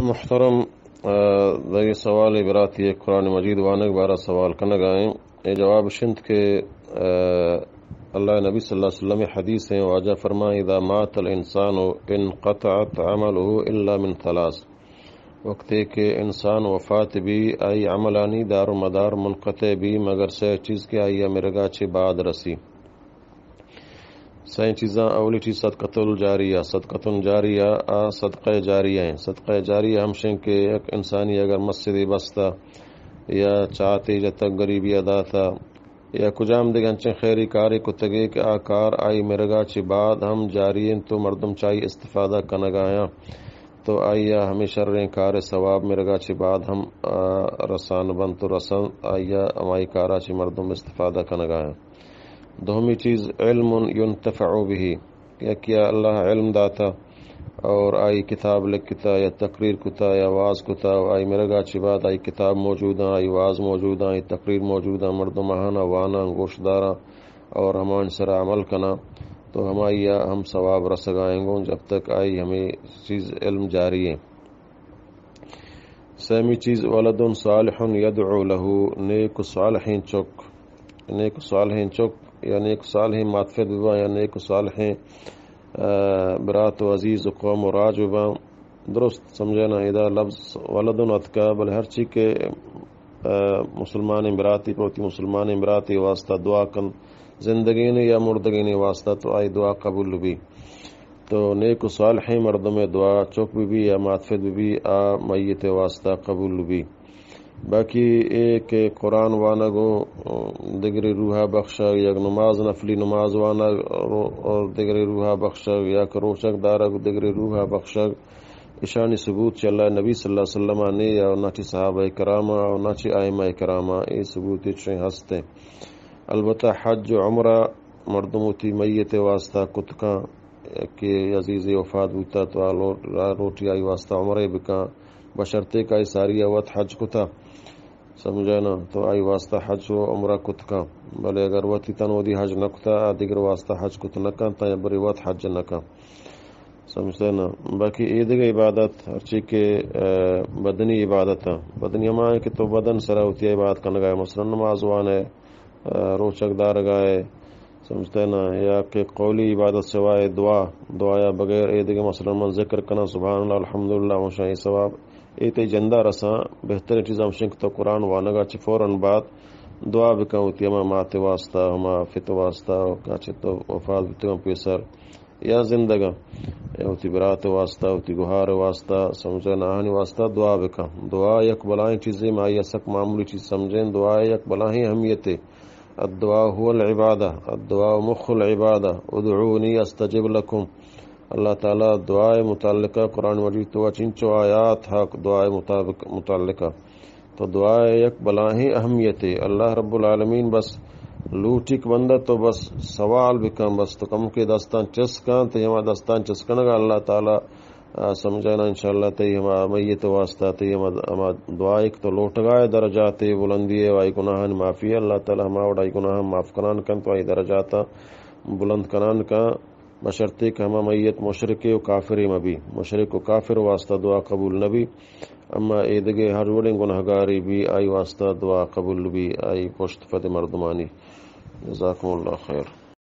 محترم، آ، دگہ سوالے براتے، قرآن مجید وانگ بارہ سوال کنگا ایں۔ اے جواب اش انت کہ، آ، اللہ نبی صلی اللہ علیہ وسلم حدیث ایں، واجہ فرمائیں: "اذا مات الانسان انقطعت عمله الا من ثلاث"، وقتے کہ انسان وفات بی، آئی عملانی دار و مدار منقطع بی، مگر سے چیز کہ آئی مرگا چہ بعد رسی۔ سئیں چیزاں، اولی چیز صدقۃ الجاریہ، صدقۃ جاریہ، آ صدقہ جاریہ ایں۔ صدقہ جاریہ ہمشیں کہ یک انسانی اگر مسجدے بستا یا چاتے جتگ، غریبی داتا، یا کجام دگہ انچیں خیری کارے کتگے کہ آ کار آئی مرگا چہ بعد ہم جاری انت و مردم چہ آئی استفادہ کنگایاں، تو آئی ء ہمے شریں کار ء ثواب مرگا چہ بعد ہم، آ، رسان بنت و رسن، آئی ء ہمائی کارا چہ مردم استفادہ کنگایاں۔ دومی چیز، علم ینتفع به، یکیا اللہ علم داتا اور آئی کتاب لکھتا یا تقریر کتا یا واز کتا، آئی مرگا چہ بعد آئی کتاب موجوداں، آئی واز موجوداں، آئی تقریر موجوداں، مردم آہانا واناں، گوشداراں اور ہمان سرا عمل کناں، تو ہمائی ء ہم ثواب رسگائیں گوں، جب تک آئی ہمیں چیز علم جاری ہیں۔ سیمی چیز، ولد صالح یدعو له، نیک و صالحیں چک، نیک و صالحیں چک یا نیک و صالحیں ماتفت بباں یا نیک و صالحیں، آ، برات و عزیز و قوم و راج بباں۔ درست سمجھے نا، ادا لفظ ولد اتکا، بلے ہرچی کہ، آ، مسلمانیں براتی پہ وتی مسلمانیں براتی واسطہ دعا کن، زندگین یا مردگین واسطہ، تو آئی دعا قبول بی۔ تو نیک و صالحیں مردم دعا چک بی بی یا ماتفت بی بی، آ میت واسطہ قبول بی۔ باقی اے کہ قرآن وانگ و دگری روحا بخشگ، یک نماز، نفلی نماز وانگ اور دگری روحا بخشگ، یا کہ روچگ دارگ و دگری روحا بخشگ، اشانی ثبوت چہ اللہ نبی صلی اللہ علیہ وسلم نے یا نہ چہ صحابہ کرام اور نہ چہ ائمہ کرام، اے ثبوت چوئیں ہستے۔ البتہ حج و عمرہ مردم وتی میت واسطہ کت کن، کہ عزیزی وفات بوتا تو آ لو-، آ لوٹی آئی واسطہ عمرے بکن، بشرطے کہ آئی ساری وت حج کتا، سمجھے نا، تو آئی واسطہ حج و عمرہ کت کن۔ بلے اگر وتی تن ودی حج نہ کتا، آ دگر واسطہ حج کت نہ کن، تا بری وت حج نہ کن۔ سمجھتے نا؟ باقی اے دگہ عبادت، ہرچی کہ، آ، بدنی عبادت ہیں۔ بدنی ہما ہے کہ تو بدن سرا وتی عبادت کنگا ہے، مثلاً نماز وانے، آ، روچگ دارگا ہے، سمجھتے نا؟ یا کہ قولی عبادت سوائے دعا، دعا یا بغیر اے دگہ، مثلاً من ذکر کناں سبحان اللہ، الحمدللہ، ہمشاں اے ثواب، اے تئی جندا رساں۔ بہترین چیز ہمشیں کہ تو قرآن وانگا چہ فوراً بعد دعا بکن وتی ہما مات واسطہ، ہما فت واسطہ، کہ چہ تو وفات بتگاں پیسر۔ یا زندگاں، یا وتی برات واسطہ، وتی گہار واسطہ، سمجھے نا، آہانی واسطہ دعا بکن۔ دعا یک بلاہیں چیزے، ما آئی سک معمولی چیز سمجھیں، دعا یک بلاہیں اہمیتے۔ الدعاء هو العبادة، الدعاء مخ العبادة، ادعوني استجب لكم۔ اللہ تعالی دعا متعلقہ قرآن مجید تو چنچو آیات حق دعا مطابق متعلقہ۔ تو دعا یک بلاہیں اہمیتے۔ اللہ رب العالمین بس لوٹیک بندہ تو بس سوال بکن، بس تو کمکے دستان چست کن، تئی ہما دستان چست کنگا اللہ تعالی، آ، سمجھانا انشاءاللہ تئی ہما میت واسطہ، تئی ہما، ہما دعائے کہ تو لوٹگائے درجاتے بلندی ہے، آئی گناہان معافی ہے، اللہ تعالی ہما وڑ آئی گناہان معاف کنان کن، تو آئی درجاتا بلند کنان کن۔ بشرطے کہ ہما میت مشرکے و کافرے مبی۔ مشرک و کافر واسطہ دعا قبول نبی، اما اے دگہ ہر وڑیں گناہگارے بی، آئی واسطہ دعا قبول بی، آئی پشت پد مردمانی۔ جزاکم اللہ خیر۔